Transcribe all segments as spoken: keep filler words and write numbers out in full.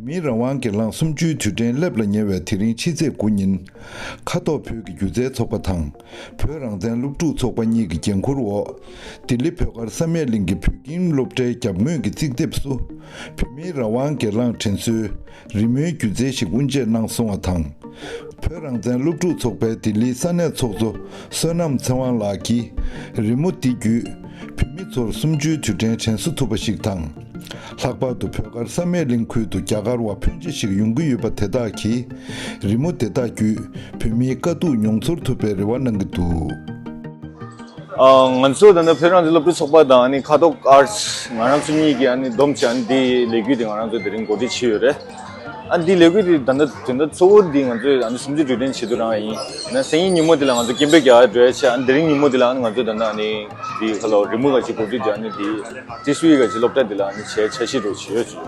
མིའི་རང་དབང་སྒེར་ལངས་གསུམ་བཅུའི་དུས་དྲན་སླེབས་ལ་ཉེ་བའི་དེ་རིང་ཕྱི་ཚེས་དགུ་ཉིན། ཁ་ཐོག་བོད་ཀྱི་སྒྱུ་རྩལ་ཚོགས་པ་དང་། བོད་རང་བཙན་སློབ་ཕྲུག་ཚོགས་པ་གཉིས་ཀྱི་འགན་འཁུར་འོག་ལྡི་ལི་བོད་སྒར་བསམ་ཡས་གླིང་གི་བོད་ཁྱིམ་སློབ་གྲྭའི་རྒྱབ་ངོས་ཀྱི་རྩིག་ལྡེབས་སུ། བོད་མིའི་རང་དབང་སྒེར་ལངས་དྲན་གསོའི་རི་མོའི་སྒྱུ་རྩལ་ཞིག་དབུ་འབྱེད་གནང་སོང་བ་དང་། བོད་རང་བཙན་སློབ་ཕྲུག་ཚོགས་པའི་ལྡི་ལིའི་ས་གནས་ཚོགས་གཙོ་བསོད་ནམས་ཚེ་དབང་ལགས་ཀྱིས། རི་མོ་འདི་བརྒྱུད་བོད་མི་ཚོར་གསུམ་བཅུའི་དུས་དྲན་དྲན་གསོ་ཐུབ་པ་ཞིག་དང་། ལྷག་པར་དུ་བོད་སྒར་བསམ་ཡས་གླིང་ཁུལ་དུ་རྒྱ་གར་བ་ཕོན་ཆེ་ཞིག་ཡོང་གི་ཡོད་པ་དེ་དག་གིས། རི་མོ་དེ་དག་བརྒྱུད་བོད་མིའི་དཀའ་སྡུག་མྱོང་ཚོར་ཐུབ་པའི་རེ་བ་གནང་གི་འདུག་ཨ། ང་ཚོ་ད་ལྟ་བོད་རང་བཙན་སློབ་ཕྲུག་ཚོགས་པ་དང་ཨ་ནི་ཁ་ཐོག་ཨར་ཊི་ང་རང་ཚོ་གཉིས་ཀྱིས་ཨ་ནི་བསྡོམས་བྱས་ཨ་ནི་འདི་ལས་འགུལ་འདི་ང་རང་ཚོ་དེ་རིང་གོ་སྒྲིག་བྱས་ཡོད་རེད། ཨ་ནི་འདི་ལས་འགུལ་འདི་ད་ལྟ་དོན་དག་གཙོ་བོ་འདི་ང་ཚོས་ཨ་ནི་གསུམ་བཅུའི་དུས་དྲན་ཆེད་དུ་རང་ཡིན། ཡིན་ན་སང་ཉིན་ཉིན་མོ་འདི་ལ་ང་ཚོ་སྐད་འབོད་རྒྱག་འགྲོ་ཡ་བྱས། ཨ་ནི་དེ་རིང་ཉིན་མོ་འདི་ལ་ཨ་ནི་ང་ཚོ་ད་ལྟ་ཨ་ནི་འདི་ག་ལ་རི་མོ་ག་ཅིག་གོ་སྒྲིག་བྱས། ཨ་ནི་འདི་ཏི་སུའི་ག་ཅིག་སློབ་གྲྭ་འདི་ལ་ཨ་ནི་བྱས་འཆར་གཞི་འདྲ་བོ་ཅིག་ཡོད་ཅིག་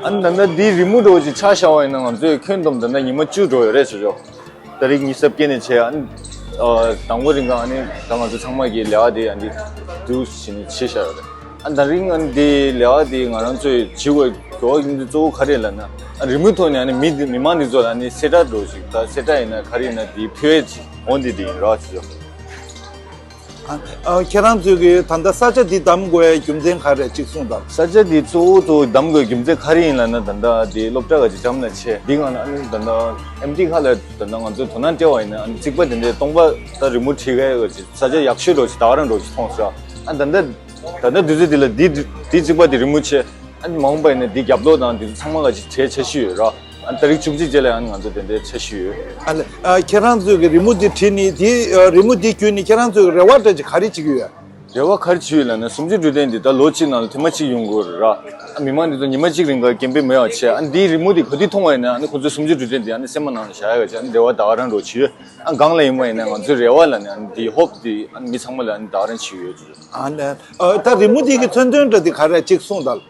ཨ་ནི་ད་ལྟ་འདི་རི་མོ་འདྲ་བོ་ཅིག་ཆ་བཞག་པ་ཡིན་ན་ང་ཚོས་ཁྱོན་བསྡོམས་ད་ལྟ་ཉི་མ་བཅུ་འགྲོ་ཡོད་རེད་ཟེར་ཆོག་ད་རིག་གཉིས་གསར་སྐྱེས་ནས་བྱས། ཨ་ནི་ཨ་དང་པོ་རིང་ག་ཨ་ནི་ད་ང་ཚོ་ཚང་མ་གི་ལས་ཀ་དེ་ཨ་ནི་འདུག་བྱས་ནས་བྱས་བཞག་ཡོད་རེད། ཨ་ནི་ད་རིང་ཨ་ནི་དེ་ལས་ཀ་དེ་ང་རང་ཚོས་བྱེད་དགོས་དགོས་པ་ཡིན་དུས་གཙོ་བོ་ག་རེ་ལབ་ན། ཨ་རི་མོའི་ཐོག་ནས་ཨ་ནི་མི་འདི་མི་མང་འདི་ཚོ་ལ་ཨ་ནི་གསལ་བསྒྲགས་འདྲ་བོ་ཞིག་ད་གསལ་བསྒྲགས་ཡིན་ན་ག་རེ་ཡིན་ན་དེ་ཕུལ་ཡས་ཅིག་འོང་དེ་དེ་ཡིན་རོགས་བྱེད་ཆོག་ཨ། ཨ། ཁྱེད་རང་ཚོས་ཀྱི་ད་ལྟ་ས་ཆ་འདི་བདམས་དགོས་པའི་རྒྱུ་མཚན་ག་རེ་གཅིག་གསུངས་དང་། ས་ཆ་འདི་གཙོ་བོ་གཙོ་བོ་བདམས་དགོས་རྒྱུ་མཚན་ག་རེ་ཡིན་ལབ་ན། ད་ལྟ་འདི་སློབ་གྲྭ་ག་ཅིག་འགྲམ་ལ་ཆེ། འདི་སྒང་ལ་ཨ་ནི་ད་ལྟ་ཨེམ་ཊི་ཁ་ལ་ད་ལྟ་ང་ཚོས་དོ་སྣང་སྤྲད་པ་ཡིན་ན་ཨ་ནི་རྩིག་པ་དེ་འདྲའི་སྟོང་པ་ད་རི་མོ་བྲིས་ཡས་ག་ཅིག་ས་ཆ་ཡག་ཤོས་འདྲ་བོ་ཅིག་ད་ག་རང་འདྲ་བོ་ཅིག་མཐོང་སོང་། ཨ་ད་ལྟ་ད་ལྟ་དུས་ཚོད་འདི་ལ་འདི་འདི་རྩིག་པ་འདི་རི་མོ་ཆེ། ཨ་ནི་མ་འོངས་པ་ཡིན་ན་འདི་རྒྱབ་ལོགས་དང་འདི་ཚོ་ཚང་མ་ག་ཅིག་བྲེལ་ཆེ་ཤོས་ཡོད་ར། ཨ་ནི་ཏ་རིག་བཅུ་གཅིག་རྗེས་ལ་ཡང་ང་ཚོ་དེ་འདྲའི་འཆར་གཞི་ཡོད། ཨ་ལེ། ཨ། ཁྱེད་རང་ཚོས་ཀྱི་རི་མོ་འདི་བྲིས་ནས་འདི་ཨ་རི་མོ་འདི་བརྒྱུད་ནས་ཁྱེད་རང་ཚོས་ཀྱི་རེ་བ་འདྲ་ཅིག་ག་རེ་བྱེད་ཀྱི་ཡོད། རེ་བ་ག་རེ་བྱེད་ཡོད་ལབ་ན་གསུམ་བཅུའི་དུས་དྲན་འདི་ད་ལོ་གཅིག་ནང་ལ་ཐེངས་མ་གཅིག་ཡོང་དགོས་ར། ཨ་མི་མང་འདི་ཚོ་ཉི་མ་གཅིག་རིང་ག་སྐད་འབོད་མེད་པ་བྱས། ཨ་འདིའི་རི་མོ་འདི་ག་དུས་མཐོང་བ་ཡིན་ན་ཨ་ནི་ཁོ་ཚོའི་གསུམ་བཅུའི་དུས་དྲན་འདི་ཨ་ནི་སེམས་པ་ནང་ལ་བཞག་ཡ་ག་ཅིག་ཨ་ནི་རེ་བ་ད་ག་རང་འདྲ་བོ་བྱེད་ཡོད། ཨ་སྒང་ལ་ཡིན་པ་ཡིན་ན་ང་ཚོའི་རེ་བ་ལབ་ནས་ཨ་ནི་འདི་ཧོབ་འདི་ཨ་ནི་མི་ཚང་མ་ལ་ཨ་ནི་ད་ག་རང་བྱེད་ཡོད་ཅེས། ཨ་ནི། ཨ་ད་རི་མོ་འདི་གི་མཚོན་དོན་འདྲ་འདི་ག་རེ་གཅིག་གསུངས་དང་།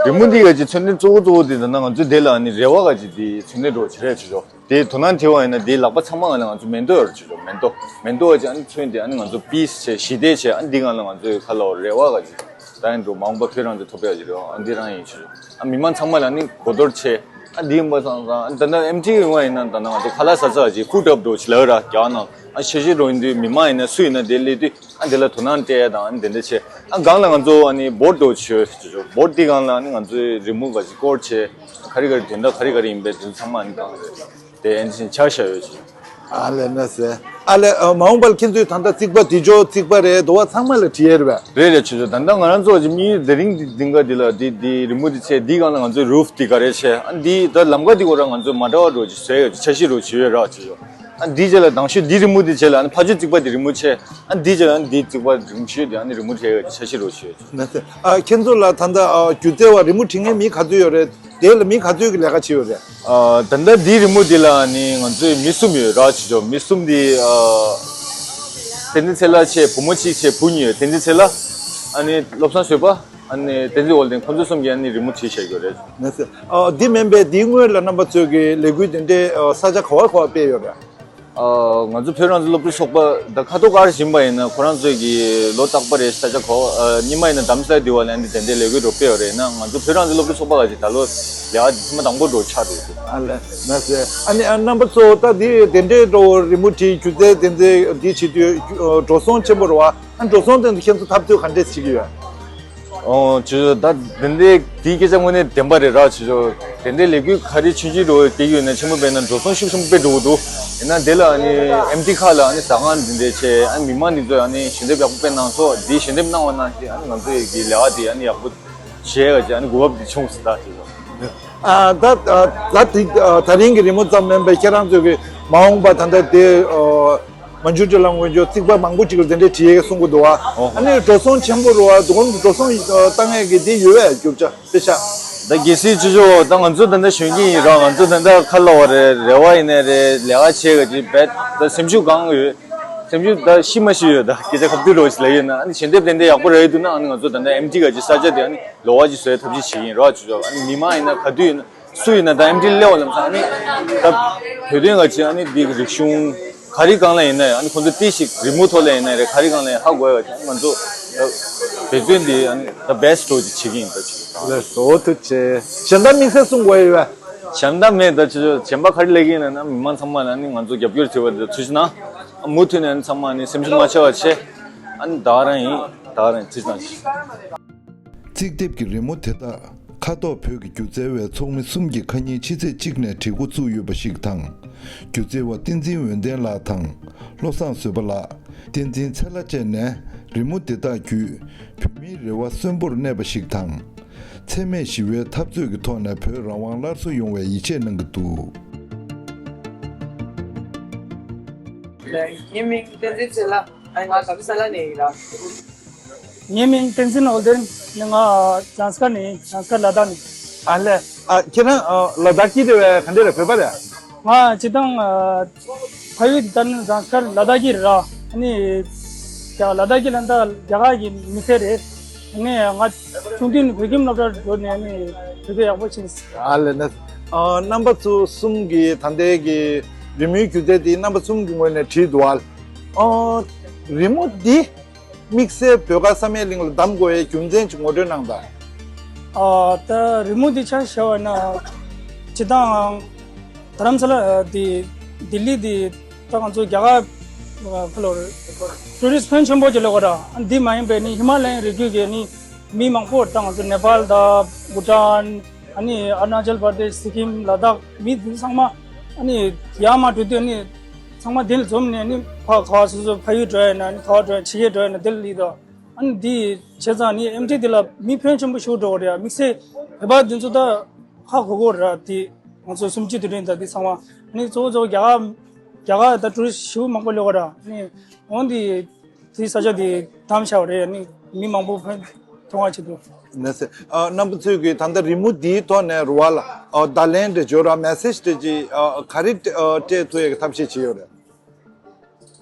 རི་མོ་འདི་ག་ཅིག་མཚོན་དོན་གཙོ་བོ་གཙོ་བོ་འདི་ད་ནང་ང་ཚོའི་དེ་ལ་ཨ་ནི་རེ་བ་ག་ཅིག་འདི་མཚོན་དོན་འདྲ་བོ་བྱེད་རེད་ཅེས་ཆོག་དེ་དོ་སྣང་བྲིས་པ་ཡིན་ན་དེའི་ལག་པ་ཚང་མ་ང་ལ་ང་ཚོ་མེ་ཏོག་ཡོད་རེད་ཅེས་ཆོག་མེ་ཏོག་མེ་ཏོག་ག་ཅིག་ཨ་ནི་མཚོན་དེ་ཨ་ནི་ང་ཚོ་པི་སི་བྱས་ཞི་བདེ་བྱས། ཨ་ནི་འདི་སྒང་ལ་ང་ཚོའི་ཁ་ལ་རེ་བ་ག་ཅིག་ད་ཡིན་འགྲོ་མ་འོངས་པ་བོད་རང་བཙན་ཐོབ་ཡག་ཅིག་རེད། ཨ་འདི་རང་ཡིན་ཅེས་ཆོག་ཨ་མི་མང་ཚང་མ་ལ་ཨ་ནི་གོ་བསྡུར་བྱས། ཨ་འདི་ཡིན་པ་སང་སང་ཨ་ད་ལྟ་ཨེམ་ཊི་ཡོང་བ་ཡིན་ན་ད་ལྟ་ང་ཚོ་ཁ་ལག་ཟ་ས་ག་ཅིག་ཧུ་ཌབ་འདྲ་བོ་ཅིག་ལབ་ར་རྒྱ་ནང་། ཨ་ཆེ་ཆེ་འགྲོ་ཡིན་དུས་མི་མང་ཡིན་ན་སུ་ཡིན་ན་དེ་སླེབས་དུས་ཨ་དེ་ལ་དོ་སྣང་སྤྲད་ཡ་དང་ཨ་དེ་འདྲ་བྱས། ཨ་སྒང་ལ་ང་ཚོ་ཨ་ནི་བོཌ་འདྲ་བོ་ཅིག་ཡོད་ཅེས་ཆོག་བོཌ་དེ་སྒང་ལ་ཨ་ནི་ང་ཚོའི་རི་མོ་ག་ཅིག་སྐོར་བྱས། ག་རེ་ག་རེ་དོན་དག་ག་རེ་ག་རེ་ཡིན་པའི་དེ་ཚོ་ཚང་མ་ཨ་ནི་སྒང་ལ་རེད། དེ་ཨེ་འདི་བཞིན་ཆ་བཞག་ཡོད་ཅེས། ཨ་ལེ་ན་ཟེ། ཨ་ལེ། ཨ་མ་འོངས་པར་ཁྱེད་ཚོས་ད་ལྟ་རྩིག་པ་དེ་ཅོག་རྩིག་པ་རེད་འདུག་བ་ཚང་མ་ལ་བྲིས་ཡས་རེད་པས། རེད་རེད་ཆོས་ཆོས། ད་ལྟ་ང་རང་ཚོ་གི་དམིགས་ཡུལ་དེ་རིང་འདི་འདི་འགའ་འདི་ལ་འདི་འདི་རི་མོ་འདི་བྱས། འདི་སྒང་ལ་ང་ཚོའི་རུབ་འདི་ག་རེ་བྱས། ཨ་འདི་ད་ལམ་ཀ་འདི་སྐོར་ལ་ང་ཚོས་མ་འདྲ་བ་འདྲ་བོ་ཅིག་བཟོས་ཡོད། འཆར་གཞི་འདྲ་བོ་ཅིག་ཡོད་ར་ཆོས་ཆོས། ཨ་འདི་རྗེས་ལ་དང་ཤོས་འདི་རི་མོ་འདི་རྗེས་ལ་ཨ་ནི་ཕ་ཆོས་རྩིག་པ་འདི་རི་མོ་བྱས། ཨ་འདི་རྗེས་ལ་ཨ་ནི་འདི་རྩིག་པ་རིང་ཤོས་འདི་ཨ་ནི་རི་མོ་བྱས་ཡོད། འཆར་གཞི་འདྲ་བོ་ཅིག་ཡོད། ན་ཚེ། ཨ་ཁྱེད་ཚོ་ལ་ད་ལྟ་ཨ་སྒྱུ་རྩལ་བ་རི་མོ་བྲིས་མཁན་མི་ག་ཚོད་ཡོད་རེད། དེ་ལ་མི་ག་ཚོད་ཀྱི་ལས་ཀ་བྱེད་ཡོད་རེད། ཨ་ད་ལྟ་འདིའི་རི་མོ་འདི་ལ་ནི་ང་ཚོའི་མི་གསུམ་ཡོད་ར་ཆོས་ཆོས། མི་གསུམ་འདི་ཨ་བསྟན་འཛིན་ཚེ་ལྷ་བྱས་བུ་མོ་གཅིག་བྱས་བུ་གཉིས་ཡོད། བསྟན་འཛིན་ཚེ་ལྷ། ཨ་ནི་བློ་བཟང་བཟོད་པ། ཨ་ནི་བསྟན་འཛིན་འོད་ལྡན། ཁོང་ཚོ་གསུམ་གྱིས་ཨ་ནི་རི་མོ་བྲིས་བཞག་ཡོད་རེད། ན་ཚེ། ཨ་འདི་མིན་པའི་འདིའི་སྔོན་ལ་རྣམ་པ་ཚོས་ཀྱི་ལས་འགུལ་དེ་འདྲའི་ཨ་ས་ཆ་ག་བ་ག་བ་སྤེལ་ཡོད་རེད། ཨ་ང་ཚོ་བོད་རང་བཙན་སློབ་ཕྲུག་ཚོགས་པ་ད་ཁ་ཐོག་ཀར་བཞིན་པ་ཡིན་ན་ཁོ་རང་ཚོས་ཀྱི་ལོ་རྟག་པར་རེ་ས་ཆ་གོ་ཨ་རྙིང་མ་ཡིན་ན་དྷ་རམ་ས་ལ་འདི་བ་ལ་འདི་དེ་འདྲའི་ལས་འགུལ་འགྲོ་སྤེལ་བ་རེད་ན། ང་ཚོ་བོད་རང་བཙན་སློབ་ཕྲུག་ཚོགས་པ་ག་ཅིག་ད་ལོ་ལས་ཀ་འདི་ཐེངས་མ་དང་པོ་འགྲོ་ཆགས་འགྲོ་འདུག་ཨ་ལས་ན་ཟེར། ཨ་ནི་ཨ་རྣམ་པ་ཚོ་ད་འདི་དེ་འདྲའི་འགྲོ་རི་མོ་བྲིས་སྒྱུ་རྩལ་དེ་འདྲའི་འདི་བྱེད་དུས་འགྲོ་སོང་ཆེན་པོ་རེད་བ། ཨ་འགྲོ་སོང་དེ་ཚོ་ཁྱེད་ཚོ་འཐབ་རྩོད་ག་འདྲས་བྱེད་ཀྱི་ཡོད། ཨོ་ཅོ་ཅོ། ད་དེ་འདྲའི་དེའི་སྐད་ཆ་དངོས་གནས་བདེན་པ་རེད་ར་ཆོས་ཆོས། དེ་འདྲའི་ལས་འགུལ་ག་རེ་ཆུང་ཆུང་འགྲོ་བའི་སྐད་ཡོད་ན་ཆེན་པོ་དཔེར་ན་འགྲོ་སོང་ཤུགས་ཆེན་པོ་དཔེ་འགྲོ་གི་འདུག་ཡིན་ན་དེ་ལ་ཨ་ནི་ཨེམ་ཊི་ཁ་ལ་ཨ་ནི་ཟ་ཁང་འདི་འདྲའི་བྱས། ཨ་ནི་མི་མང་འདི་ཚོས་ཨ་ནི་ཞལ་འདེབས་ཡག་པོ་དཔེ་གནང་སོང་། འདིའི་ཞལ་འདེབས་གནང་བ་ནང་བཞིན་ཨ་ནི་ང་ཚོའི་གི་ལས་ཀ་འདི་ཨ་ནི་ཡག་པོ་བྱས་ཡ་ཅིག་ཨ་ནི་གོ་སྐབས་འདི་བྱུང་སོང་ད་ཆོས་ཆོས། ཨ་ད་ད་དེ་ད་རིང་གི་རི་མོ་ཙམ་མིན་པའི་ཁྱེད་རང་ཚོས་གི་མ་འོངས་པ་ད་ལྟ་དེ་ཨ། མ་འཇུ་ཏི་ལ་ངོས་འཇོག་རྩིག་པ་མང་པོ་ཅིག་ལ་དེ་འདྲའི་བྲིས་ཡས་གསུང་གི་འདུག་བ། ཨོ། ཨ་ནི་འགྲོ་སོང་ཆེན་པོ་རུ་བ་དུ་གོང་གི་འགྲོ་སོང་ཨ་བཏང་ཡས་ཀྱི་དེ་ཡོད་པས་རྒྱུ་ཆ་དཔེ་ཆ། ད་གལ་སྲིད་ཅི་ཆོག་ད་ང་ཚོ་ད་ལྟ་གཞོན་སྐྱེས་ཡིན་ར། ང་ཚོ་ད་ལྟ་ཁ་ལ་བ་རེད། རེ་བ་ཡིན་ནའི་རེད། ལས་ཀ་བྱེད་ག་ཅིག་བས་ད་སེམས་ཤུགས་གང་ཡོད། སེམས་ཤུགས་ད་ཤི་མ་ཤི་ཡོད། ད་སྐད་ཆ་ཁ་བསྡུས་རོགས་ཞིག་ལ་ཡོད་ན་ཨ་ནི་ཞལ་འདེབས་དེ་འདྲ་ཡག་པོ་རག་གི་འདུག་ན་ཨ་ནི་ང་ཚོ་ད་ལྟ་ཨེམ་ཊི་ག་ཅིག་ས་ཆ་དེ་ཨ་ནི་ལོགས་ཀ་ཅིག་བཟོ་ཡས་ཐབས་ཤེས་བྱེད་ཀྱི་ཡིན་ར་ཆོས་ཆོས། ཨ་ནི་མི་མང་ཡིན་ན་ག་དུས་ཡིན་ན། སུ་ཡིན་ན་ད་ཨེམ་ཊི་སླེབས་པ་ལམ་སང་ཨ་ནི་ད་བོད་དོན་ག་ཅིག་ཨ་ནི་འདི་རིག་གཞུང་ག་རེ་སྒང་ལ་ཡིན་ན་ཡང་ཨ་ནི་ཁོང་ཚོ་ཏི་ཞིག་རི་མོ་ཐོག་ལ་ཡིན་ན་རེད། ག་རེ་སྒང་ལ་ཡིན་ཧ་གོ་ཡ་ག་ཅིག་ང་ཚོ་ད་འབད་བརྩོན་འདི་ཨ་ནི་ད་བེ་སི་ཊི་འདྲ་ཅིག་བྱེད་ཀྱི་ཡིན་ད་ཅིག་ལགས་སོ། ཐུགས་རྗེ་ཆེ། གཞན་དག་དམིགས་བསལ་གསུང་དགོས་ཡོད་པས། གཞན་དག་མེད་ད། ཆུ་ཆུ་གཞན་པ་ག་རེ་ལས་ཀྱི་ཡིན་ན་མི་མང་ཚང་མ་ལ་ནི་ང་ཚོ་རྒྱབ་སྐྱོར་བྱེད་པ་འདི་ཐུགས་རྗེ་གནང་། མུ་མཐུད་ནས་ཚང་མ་ནི་སེམས་ཤུགས་མ་ཆག་པ་བྱེད། ཨ་ནི་ད་ག་རང་ཡིན། ད་ག་རང་ཡིན། ཐུགས་རྗེ་གནང་། རྩིག་ལྡེབས་ཀྱི་རི་མོ་དེ་དག་ཁ་ཐོག་བོད་ཀྱི་སྒྱུ་རྩལ་བའི་ཚོགས་མི་གསུམ་གྱིས་ཁ་ཉིན་ཕྱི་ཚེས་གཅིག་ནས་བྲིས་འགོ་བཙུགས་ཡོད་པ་ཞིག་དང་། སྒྱུ་རྩལ་བ་བསྟན་འཛིན་འོད་ལྡན་ལགས་དང་། བློ་བཟང་བཟོད་པ་ལགས། བསྟན་འཛིན་ཚེ་ལྷ་བཅས་ནས་རི་མོ་འདི་དག་བརྒྱུད་བོད་མིའི་རེ་བ་གསོན་པོར་གནས་པ་ཞིག་དང་། འཚེ་མེད་ཞི་བའི་འཐབ་རྩོད་ཀྱི་ཐོག་ནས་བོད་རང་དབང་སླར་གསོ་ཡོང་བའི་ཡིད་ཆེས་གནང་གི་འདུག། ངའི་མིང་བསྟན་འཛིན་ཚེ་ལྷ། ཨ་ང་དྷ་རམ་ས་ལ་ནས་ཡིན་ར། ངའི་མིང་བསྟན་འཛིན་འོད་ལྡན། ང་ཛམ་སྐར་ནས་ཡིན། ཛམ་སྐར་ལ་དྭགས་ནས། ཨ་ལས། ཨ་ཁྱེད་རང་ཨ་ལ་དྭགས་ཀྱི་རེད་པས། ག་འདྲ་རེད། བོད་པ་རེད། ང་སྤྱིར་བཏང་ཨ་ཕ་ཡུལ་དེ་ལྟར་ན་ཛམ་སྐར་ལ་དྭགས་ཀྱི་རེད་ར། ཨ་ནི་ཡ་ལ་དྭགས་ཀྱི་ལ་དྭགས་རྒྱ་གར་གྱི་མི་སེར་རེད། ཨ་ནི་ང་ཆུང་དུས་ནས་བོད་ཁྱིམ་སློབ་གྲྭར་འགྲོ་ནས་ཨ་ནི་བོད་སྐད་ཡག་པོ་ཤེས། ཨ་ལས་ན། ཨ་རྣམ་པ་ཚོ་གསུམ་གྱིས་ད་ལྟའི་གི་རི་མོའི་སྒྱུ་རྩལ་དེ་རྣམ་པ་གསུམ་གྱི་ངོས་ནས་བྲིས་འདུག་ཨ། ཨ་རི་མོ་འདི་དམིགས་བསལ་བོད་ཁ་བསམ་ཡས་གླིང་ལ་བདམས་དགོས་ཡའི་རྒྱུ་མཚན་ཅིག་ངོ་སྤྲོད་གནང་དང་། ཨ་ད་རི་མོ་འདི་ཆ་བཞག་པ་ན་སྤྱིར་བཏང་དྷ་རམ་ས་ལ་འདི་ལྡི་ལི་འདི་ད་ང་ཚོ་རྒྱ་གར་ཁ་ལོ་ཊུ་རི་སི་ཊི་ཕོན་ཆེན་པོ་ཅིག་ལོག་ག་ར། འདི་མ་ཡིན་པའི་ནི་ཧི་མ་ལ་ཡའི་རི་རྒྱུད་ཀྱི་ནི་མི་མང་པོ་ད་ང་ཚོ་ནེ་པཱལ་དང་བྷུ་ཊཱན། ཨ་ནི་ཨ་རུ་ན་ཅལ་པར་དེཤ། སི་ཀིམ། ལ་དྭགས། མི་འདི་ཚང་མ་ཨ་ནི་ཡར་མར་འགྲོ་དུས་ཨ་ནི་ཚང་མ་འདི་ལ་འཛོམས་ནས་ཨ་ནི་ཕར་ག་བ་སོ་སོ་ཕ་ཡུལ་འགྲོ་ཡ་ཡིན་ན། ཨ་ནི་ག་བ་འགྲོ་ཡ་ཕྱི་རྒྱལ་འགྲོ་ཡ་ཡིན་ན་འདི་ལ་སླེབས་དུས། ཨ་ནི་འདི་བྱས་ཙང་ནི་ཨེམ་ཆི་འདི་ལ་མི་ཕོན་ཆེན་པོ་ཞིག་འགྲོ་གི་རེད། དམིགས་བསལ་བོད་པ་འདི་ཚོ་ད་ཧ་གོ་གི་རེད། དེ་ང་ཚོ་གསུམ་བཅུའི་དུས་དྲན་དང་དེ་ཚང་མ། ཨ་ནི་གཙོ་བོ་གཙོ་བོ་རྒྱ་གར་རྒྱ་གར་ད་ཊུ་རི་སི་ཊི་ཞེ་པོ་མང་པོ་སླེབས་གི་རེད། ཨ་ནི་འོན་ཏེ་དེའི་ས་ཆ་དེ་བདམས་བཞག་པ་རེད། ཨ་ནི་མི་མང་པོ་ཕན་ཐོགས་ཡ་ཆེད་དུ། ལགས་སེ། ཨ་རྣམ་པ་ཚོས་ཀྱིས་ད་ལྟ་རི་མོ་འདིའི་ཐོག་ནས་རེད་པ་ལགས། ཨ་བརྡ་ལན་འདྲ་བརྗོད་ར། མེ་སེ་ཇི་འདྲ་ཅིག་ཨ་ག་རེ་ཨ་སྤྲད་ཐུབ་ཡ་གི་ཐབས་ཤེས་བྱས་ཡོད་རེད།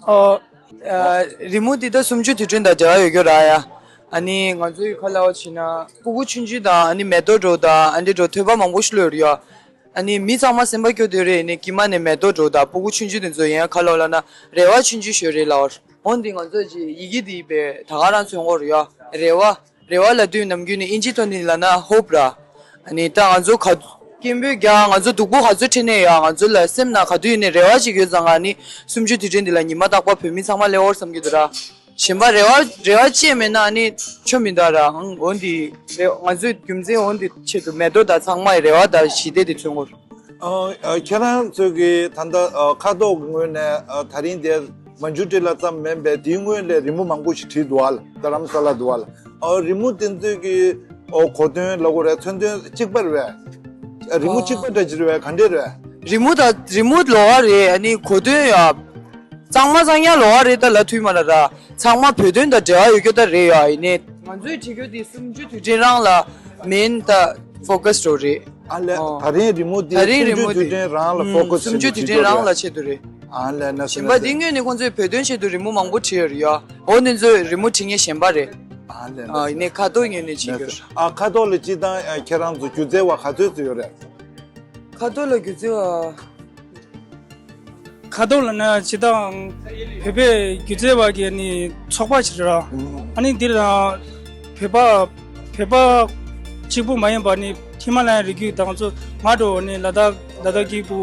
ཨ་ཨ་རི་མོ་འདི་ད་གསུམ་བཅུའི་དུས་དྲན་དང་འབྲེལ་བ་ཡོད་རྒྱུ་རེད་ཡ། ཨ་ནི་ང་ཚོའི་ཁ་ལ་བ་བྱས་ན་སྤུ་གུ་ཆུང་ཆུང་དང་ཨ་ནི་མེ་ཏོག་འདྲ་པོ་དང་ཨ་འདྲ་འདྲ་པོ་ཐོས་པ་མང་པོ་ཞིག་ལོས་ཡོད་ཡ། ཨ་ནི་མི་ཚང་མ་སེམས་པ་སྐྱོ་དུས་རེད། ཨ་ནི་དཀྱིལ་མ་ནས་མེ་ཏོག་འདྲ་པོ་དང་སྤུ་གུ་ཆུང་ཆུང་དེ་ཚོ་ཡན་ཁ་ལོ་ལབ་ན་རེ་བ་ཆུང་ཆུང་ཞིག་རེད་ལབ་པ། འོན་ཏེ་ང་ཚོ་ཅིག་ཡི་གེ་འདི་དཔེ་ད་ག་རང་མཚོན་གྱི་ཡོད་རེད་ཡ། རེ་བ། རེ་བ་ལབ་དུས་ནམ་རྒྱུན་ནས་ཨིན་ཇིའི་ཐོག་ནས་ལབ་ན་ཧོབ་ར། ཨ་ནི་ད་ང་ཚོ་ག་སྐད་འབོད་རྒྱག་ང་ཚོ་སྡུག་པོ་ག་ཚོད་འཕྲད་ནའི་ཡ། ང་ཚོ་ལ་སེམས་ནང་ག་དུས་ཡིན་ནའི་རེ་བ་ཅིག་ཡོད་ཙང་། ཨ་ནི་གསུམ་བཅུའི་དུས་དྲན་འདི་ལ་ཉི་མ་རྟག་པར་བོད་མི་ཚང་མ་སླེབས་ཡོང་བསམ་གྱི་འདུག་ར། གཞན་པ་རེ་བ་རེ་བ་ཅི་ཡང་མེད་ན་ཨ་ནི་ཆོ་མི་འདུག་ར། ཨང་འོན་ཏེ་རེ་ང་ཚོའི་རྒྱུ་མཚན་འོན་ཏེ་ཆེད་དུ་མེ་ཏོག་དང་ཚང་མའི་རེ་བ་དང་ཞི་བདེ་དེ་མཚོན་གྱི་ཡོད། ཨ་ཨ་ཁྱེད་རང་ཚོས་ཀྱིས་ད་ལྟ་ཨ་ཁ་ཐོག་གི་ངོས་ནས་ཨ་དེ་རིང་དེ་མ་འཇུ་ཊི་ལ་ཙམ་མིན་པའི་དེའི་སྔོན་ལ་རི་མོ་མང་པོ་ཞིག་བྲིས་འདུག་པ་ལགས། རྡ་རམ་ས་ལ་འདུག་པ་ལགས། ཨ་རི་མོ་དེ་ཚོའི་གི་ཨོ་གོ་དོན་ལབ་དགོས་རེད། མཚོན་དོན་གཅིག་པ་རེད་པས། རི་མོ་གཅིག་པ་འདྲ་ཅིག་རེད་པས། ག་འདྲས་རེད་པས། རི་མོ་དང་རི་མོ་ལོགས་ཀ་རེད། ཨ་ནི་གོ་དོན་ཡ། གཙང་མ་གཙང་རྐྱང་ལོགས་ཀ་རེད། ད་ལབ་ཐུབ་མ་རེད་ར། ཚང་མ་བོད་དོན་དང་འབྲེལ་བ་ཡོད་རྒྱུ་ད་རེད་ཡ། ཡིན་ནའི་ང་ཚོའི་བྲིས་རྒྱུ་དེ་གསུམ་བཅུའི་དུས་དྲན་རང་ལ་མེན་ད་ཕོ་ཀ་སི་འགྲོ་རེད། ཨ་ལས། ཨོ། ད་རིང་རི་མོ་འདི་ད་རིང་རི་མོ་གསུམ་བཅུའི་དུས་དྲན་རང་ལ་ཕོ་ཀ་སི་བྱེད་དུ་བྲིས་འགྲོ་རེད། གསུམ་བཅུའི་དུས་དྲན་རང་ལ་ཆེད་དུ་རེད། ཨ་ལས། ན་གཞན་པ་འདི་སྔོན་ནས་ཁོང་ཚོས་བོད་དོན་ཆེད་དུ་རི་མོ་མང་པོ་བྲིས་ཡོད་རེད་ཡ། འོ་འདི་ཚོའི་རི་མོ་བྲིས་མཁན་གཞན་པ་རེད། ཨ་ལས། ཨ་ཡིན་ནའི་ཁ་ཐོག་ངོས་ནས་བྲིས་ཡོད་རེད། ཨ་ཁ་ཐོག་ལ་སྤྱིར་བཏང་ཨ་ཁྱེད་རང་ཚོ་སྒྱུ་རྩལ་བ་ག་ཚོད་ཙམ་ཡོད་རེད། ཁ་ཐོག་ལ་སྒྱུ་རྩལ་བ། ཁ་ཐོག་ལ་ན་སྤྱིར་བཏང་བོད་པའི་སྒྱུ་རྩལ་བ་གི་ནི་ཚོགས་པ་ཞིག་རེད། ཨ་ནི་འདིར་ན་བོད་པ་བོད་པ་གཅིག་པུ་མ་ཡིན་པ་ནི་ཧི་མ་ལ་ཡའི་རི་རྒྱུད་དང་ཚོ་ང་འགྲོ་ནི་ལ་དྭགས་ལ་དྭགས་ཀྱི་བུ་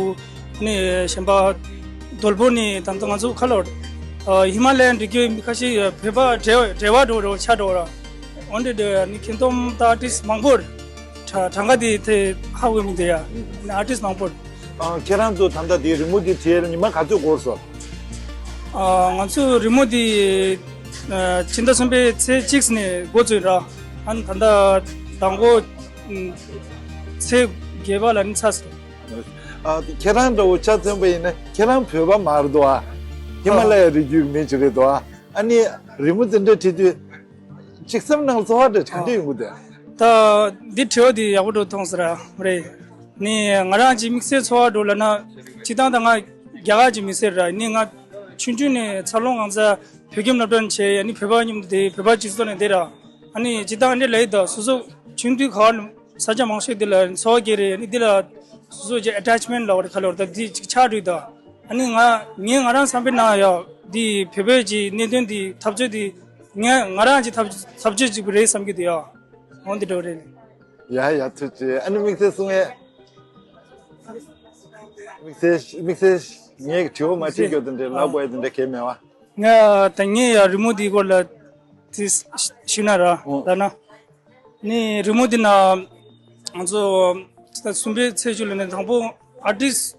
ནི་གཞན་པ་རྡོལ་པོ་ནི་དང་ཚོ་ང་ཚོ་ཁ་ལོ་ཧི་མ་ལ་ཡའི་རི་རྒྱུད་མི་ཁ་ཤས་བོད་པ་འབྲེལ་བ་འབྲེལ་བ་འགྲོ་རོ་ཆ་འགྲོ་ར། འོན་ཏེ་འདི་ནི་ཁྱིམ་སྟོང་དང་ཨར་ཊིསི་མང་པོ་རེད། གྲངས་ཀ་དེ་དེ་ཧ་གོ་མི་འདུག་ཡ། ཨར་ཊིསི་མང་པོ་རེད། ཨ་ཁྱེད་རང་ཚོ་ད་ལྟ་དེ་རི་མོ་དེ་བྲིས་ལ་ཉི་མ་ག་ཚོད་འགོར་སོང་། ཨ་ང་ཚོ་རི་མོ་དེ་ཨ་ཕྱི་ཟླ་གསུམ་པའི་ཚེས་གཅིག་ནས་འགོ་བཙུགས་ར། ཨ་ནི་ད་ལྟ་དང་པོ་ཨ་ཚེས་བརྒྱད་པ་ལ་ནི་ཚར་སོང་། ཨ་ཁྱེད་རང་འདྲ་བོ་ཆ་མཚོན་པ་ཡིན་ན་ཁྱེད་རང་བོད་པ་མ་རེད་དོ། ཨ་ཧི་མ་ལ་ཡའི་རི་རྒྱུད་མི་ཅིག་རེད་དོ། ཨ་ནི་རི་མོ་དེ་འདྲ་བྲིས་དུས། ཅིག་སེམས་ནང་ཚོར་བ་འདྲ་ག་འདྲ་ཡོང་གི་འདུག་ད་འདི་དྲི་བ་འདི་ཡག་པོ་འདྲ་མཐོང་སོང་ར། རེད། ནི་ང་རང་གི་དམིགས་བསལ་ཚོར་བ་འདྲ་ལབ་ན། སྤྱིར་བཏང་ད་ང་རྒྱ་གར་གྱི་མི་སེར་ར། ནི་ང་ཆུང་ཆུང་ནས་འཚར་ལོངས་གང་ས་བོད་ཁྱིམ་སློབ་གྲྭ་ནས་བྱས། ནི་བོད་པ་མཉམ་དུ་བསྡད། བོད་པ་སྤྱི་ཚོགས་ནས་བསྡད་ར། ཨ་ནི་སྤྱིར་བཏང་འདི་ལ་ཡི་ད་སོ་སོ་ཆུང་དུས་ག་བ་ས་ཆ་མང་ཤོས་འདི་ལ་འཚོ་བ་སྐྱེལ་རེད། ནི་འདི་ལ་སོ་སོ་གྱི་ཨ་ཊེཆ་མེན་ཊི་ལབ་པ་རེད་ཁ་ལོ། ད་འདི་ཅིག་ཆགས་འགྲོ་ཡི་ད། ཨ་ནི་ང་ངས་ང་རང་བསམ་པའི་ནང་ཡ་འདི་བོད་པའི་གི་གནད་དོན་འདི་འཐབ་རྩོད་འདི་ངས་ང་རང་གི་འཐབ་འཐབ་རྩོད་ཅིག་རེད་བསམ་གྱི་འདུག་ཡ། འོ་འདི་འདྲ་རེད། ཡ་ཡ། ཐུགས་རྗེ་ཆེ། ཨ་ནི་དམིགས་བསལ་གསུང་ཡས། དམིགས་བསལ་དམིགས་བསལ་ངས་དྲི་བ་མ་དྲིས་རྒྱུ་དེ་འདྲ་ལབ་དགོས་ཡས་དེ་འདྲ་གལ་མེད་པ། ང་ད་ངས་ཡ་རི་མོ་འདིའི་སྐོར་ལ་དེ་ཞུས་ན་ར། ཨོ། ད་ན་ནི་རི་མོ་འདི་ན་ང་ཚོ་ད་གསུམ་པའི་ཚེས་བཅུ་ལ་ནི་དང་པོ་ཨར་ཊིསི་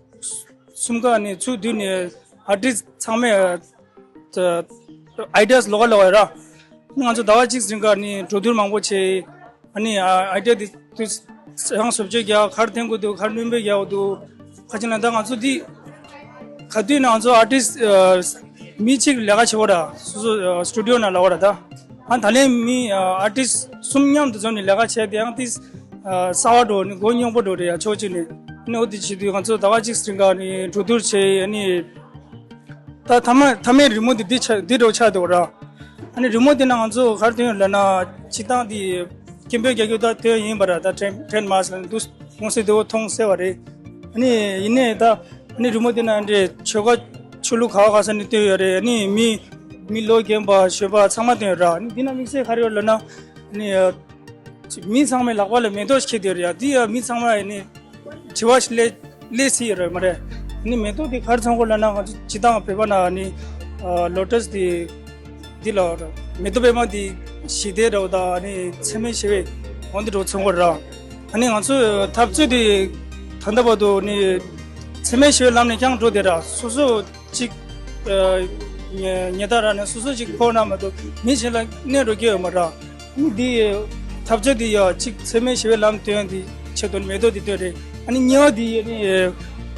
གསུམ་ཀ་ནི་ཚུར་བསྡུས་ནས་ཨར་ཊིསི་ཚང་མས་ཨའི་ཌི་ཡ་ལོགས་ཀ་ལོགས་ཀ་ར། ང་ཚོ་ཟླ་བ་གཅིག་རིང་ག་ནི་གྲོས་བསྡུར་མང་པོ་བྱས། ཨ་ནི་ཨའི་ཌི་ཡ་འདི་དུས་ཡང་བཟོ་བཅོས་རྒྱག་གར་འཐེན་དགོས་འདུག་གར་སྣོན་པ་རྒྱག་དགོས་འདུག་ཁ་ཅིག་ན་ད་ང་ཚོ་འདི་ག་དུས་ན་ང་ཚོ་ཨར་ཊིསི་མི་གཅིག་ལས་ཀ་བྱེད་པ་ར། སོ་སོ་སི་ཊུ་ཌི་ཡོ་ནང་ལ་བ་ར་ད། ཨ་ད་ལན་མི་ཨར་ཊིསི་གསུམ་མཉམ་དུ་འཛོམས་ནས་ལས་ཀ་བྱས་ཏེ་ཡང་ཏིས་གསར་བ་འགྲོ་ནི་མགོ་རྙོག་པོ་འགྲོ་རེད་ཡ། ཕྱོགས་གཅིག་ནས་ནི་འོ་དེ་བྱེད་དུས་ང་ཚོ་ཟླ་བ་གཅིག་རིང་ག་ནི་གྲོས་བསྡུར་བྱས། ཨ་ནི་ད་མཐའ་མ་མཐའ་མའི་རི་མོ་འདི་འདི་ཆ་འདི་འདྲ་ཆགས་འདུག་ར། ཨ་ནི་རི་མོ་འདི་ན་ང་ཚོ་ག་རེ་སྟོན་ཡོད་ལབ་ན་སྤྱིར་བཏང་འདི་སྐད་འབོད་རྒྱག་རྒྱུ་ད་སྟོན་ཡིན་པ་ར། ད་ཊེན་ཊེན་མཱར་ཆི་ལབ་ནི་འདུག་གོང་སེ་དེ་བོ་མཐོང་གསལ་བ་རེད། ཨ་ནི་ཡིན་ནའི་ད་ཨ་ནི་རི་མོ་འདི་ན་འདྲེ་ཆོལ་ཁ་ཆོས་ལུགས་ག་བ་ག་ས་ནས་སྟོན་ཡོད་རེད། ཨ་ནི་མི་མི་ལོ་རྒན་པ་གཞོན་པ་ཚང་མ་སྟོན་ཡོད་ར། ཨ་ནི་འདི་ན་དམིགས་བསལ་ག་རེ་ཡོད་ལབ་ན་ཨ་ནི་མི་ཚང་མའི་ལག་པ་ལ་མེ་ཏོག་ཞིག་འཁྱེར་ཏེ་ཡོད་རེད་ཡ། འདི་ཡ་མི་ཚང་མ་ཨ་ནི་དྲི་བ་ཞིག་སླེ་སླེ་སྲིད་ཡོད་རེད་མ་རེད། ཨ་ནི་མེ་ཏོག་འདི་ག་རེ་མཚོན་གོ་ལབ་ན་ང་ཚོ་སྤྱིར་བཏང་བོད་པ་ན་ཨ་ནི་ལོ་ཊས་འདི་འདི་ལ་མེ་ཏོག་པད་མ་འདི་ཞི་བདེ་འདྲ་བོ་དང་ཨ་ནི་འཚེ་མེད་ཞི་བའི་འོ་འདི་འདྲ་བོ་མཚོན་གོ་ར། ཨ་ནི་ང་ཚོ་འཐབ་རྩོད་འདི་ད་ལྟ་བར་དུ་ནི་འཚེ་མེད་ཞི་བའི་ལམ་ནས་ཀྱང་འགྲོ་བསྡད་ར། སོ་སོ་གཅིག་ཉེ་ཉེ་ད་ར་ནས་སོ་སོ་གཅིག་ཕོག་ན་མ་གཏོགས་མི་གཞན་ལ་གནོད་འགྲོ་གི་ཡོད་མ་ར། ཨ་ནི་འདི་འཐབ་རྩོད་འདི་ཡ་གཅིག་འཚེ་མེད་ཞི་བའི་ལམ་སྟོན་འདི་ཆེད་དུ་མེ་ཏོག་འདི་སྟོན་རེད། ཨ་ནི་གཉིས་པ་འདི་ཡ་ནི་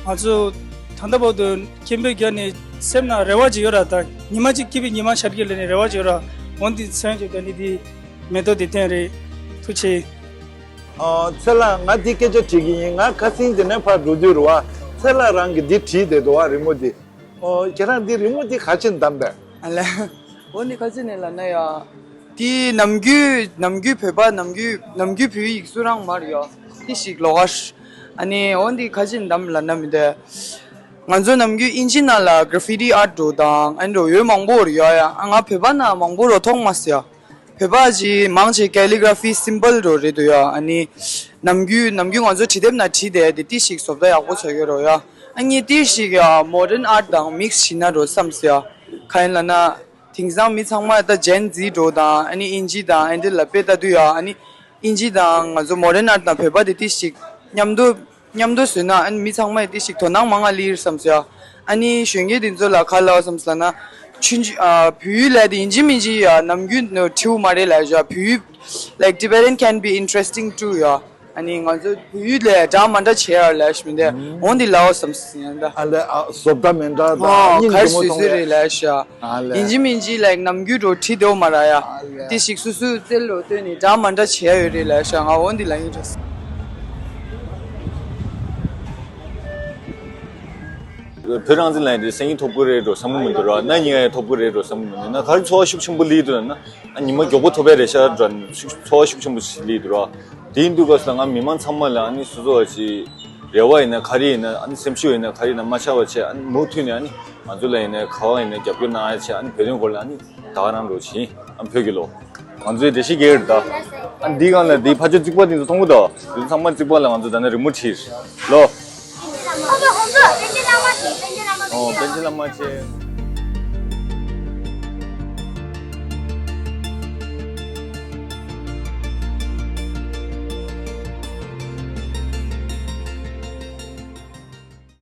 ང་ཚོ་ད་ལྟ་བར་དུ་སྐད་འབོད་རྒྱག་ནས་སེམས་ནང་རེ་བ་ཅིག་ཡོད་ར། ད་ཉི་མ་གཅིག་སྐྱིད་པའི་ཉི་མ་ཤར་གྱི་ལབ་ནས་རེ་བ་ཅིག་ཡོད་ར། འོ་འདི་མཚོན་བྱེད་དུ་ནི་འདི་མེ་ཏོག་འདི་སྟོན་རེད། ཐུགས་རྗེ་ཆེ། ཨ་ཚེ་ལགས་ང་འདི་སྐད་ཆ་དྲིས་ཀྱི་ཡིན། ང་ཁ་སང་དེ་ནས་ཕར་འགྲོ་དུས་རུ་བ་ཚེ་ལགས་རང་གིས་འདི་བྲིས་བསྡད་འདུག་བ་རི་མོ་འདི། ཨོ་ཁྱེད་རང་འདི་རི་མོ་འདི་ག་ཅི་བདམས་པས། ཨ་ལས། འོ་འདི་ག་ཅི་ནས་ལབ་ན་ཡ། འདི་ནམ་རྒྱུན་ནམ་རྒྱུན་བོད་པ་ནམ་རྒྱུན་ནམ་རྒྱུན་བོད་ཡིག་སུ་རང་མར་ཡ། འདི་ཞིག་ལོག་ཨ། ཨ་ནི་འོ་འདི་ག་ཅི་བདམས་ལབ་ན་མི་འདུག་ང་ཚོ་ནམ་རྒྱུན་ཨིན་ཇི་ནང་ལ་གྷ་ར་ཕི་ཊི་ཨར་ཊི་འགྲོ་དང་ཨ་འགྲོ་ཡོད་མང་པོ་རེད་ཡ། ཡ་ང་བོད་པ་ན་མང་པོ་རོ་མཐོང་མ་སི་ཡ། བོད་པ་ཅིག་མང་ཆེ་ཀེ་ལི་གྷ་ར་ཕི་སིམ་བལ་རོ་རེད་འདུག་ཡ། ཨ་ནི་ནམ་རྒྱུན་ནམ་རྒྱུན་ང་ཚོ་བྲིས་དེབ་ན་བྲིས་དེ་དེ་ཏི་ཞིག་བཟོ་ལྟ་ཡག་པོ་ཆགས་ཡོད་རོ་ཡ། ཨ་ནི་ཏི་ཞིག་ཡ་མོ་ཌན་ཨར་ཊི་དང་མིག་སི་བྱས་ན་རོ་བསམ་སི་ཡ། ག་ཡིན་ལབ་ན་དེང་སང་མི་ཚང་མ་ད་ཇེན་ཛི་འགྲོ་དང་ཨ་ནི་ཨིན་ཇི་དང་ཨ་འདི་ལ་དཔེ་ལྟ་དུས་ཡ། ཨ་ནི་ཨིན་ཇི་དང་ང་ཚོ་མོ་ཌན་ཨར་ཊི་དང་བོད་པ་དེ་ཏི་ཞིག་མཉམ་དུ་མཉམ་དུ་བཟོས་ན་ཨ་ནི་མི་ཚང་མས་དེ་ཞིག་དོ་སྣང་མང་ང་ལིར་བསམ་སོ་ཡ། ཨ་ནི་གཞོན་སྐྱེས་དེ་ཚོ་ལ་ག་ལབ་བསམ་སོང་ན་ཆུན་ཨ་བོད་ཡིག་ལ་དེ་ཡིན་གཅིག་མིན་གཅིག་ཡ་ནམ་རྒྱུན་ནོ་ཁྲིའུ་མ་རེད་ལབ་ཡ། བོད་ཡིག་like Tibetan can be interesting too ཡ། ཨ་ནི་ང་ཚོ་བོད་ཡིག་ལ་འདྲ་མ་འདྲ་བྱེད་ཡ་ལབ་ཤི་མི་འདུག་འོན་ཏེ་ལབ་བསམ་སོང་ཡ་ད། ཨ་ལས་ཨ་བཟོ་ལྟ་མི་འདྲ་དང་ཨ་སྙིང་ག་རེ་རྗེ་མོ་སུས་མཐོང་སུས་རེད་ཡ། ལབ་ཤི་ཡ། ཨ་ལས། ཡིན་གཅིག་མིན་གཅིག་like ནམ་རྒྱུན་འགྲོ་ཁྲིད་དེའོ་མ་ར་ཡ། ཨ་ལས། དེ་ཞིག་སུ་སུ་རྩལ་ལོ་བཏོན་ནས་འདྲ་མ་འདྲ་བྱེད་ཡ་ཡོད་རེད་ལབ་ཤག་ང་འོ་འདི་ལ་ཡིན་རེད། བོད་རང་བཙན་ལབ་ཡ་དེ་སང་ཉིན་ཐོབ་ཀྱི་རེད་འགྲོ་བསམ་གྱི་མི་འདུག་ར། གནངས་ཉིན་ཡང་ཐོབ་ཀྱི་རེད་འགྲོ་བསམ་གྱི་མི་འདུག་ན་ག་རེ་ཚོར་བ་ཤུགས་ཆེན་པོ་སླེབས་འདུག་ལབ་ན། ཨ་ཉི་མ་མགྱོགས་པོ་ཐོབ་པ་རེད་ཤག་འདྲ་ཚོར་བ་ཤུགས་ཆེན་པོ་ཞིག་སླེབས་འདུག་ར། དེ་ཡིན་དུས་སྐབས་སུ་ང་མི་མང་ཚང་མ་ལ་ཨ་ནི་སོ་སོ་བ་ཅིག་རེ་བ་ཡིན་ན་ག་རེ་ཡིན་ན་ཨ་ནི་སེམས་ཤུགས་ཡིན་ན་ག་རེ་ཡིན་ན་མ་ཆག་པ་བྱས། ཨ་ནི་མུ་མཐུད་ནས་ཨ་ནི་ང་ཚོ་ལ་ཡིན་ན་ག་བ་ཡིན་ན་རྒྱབ་སྐྱོར་གནང་ཡ་བྱས། ཨ་ནི་བོད་དོན་སྐོར་ལ་ཨ་ནི་ད་ག་རང་འགྲོ་བཞིན་ཨ་བོད་ཀྱི་ལོ། ང་ཚོའི་འགྲེལ་བཤད་རྒྱག་རེད་ད། ཨ་འདི་སྒང་ལ་འདི་ཕ་ཆོས་རྩིག་པ་དེ་ཚོ་མཐོང་གི་འདུག་དེ་ཚོ་ཚང་མ་རྩིག་པ་ལ་ང་ཚོ་ད་ནི་རི་མོ་བྲིས་ལོ། ཨོ་པཎ་ཆེན་བླ་མ་ཆེ།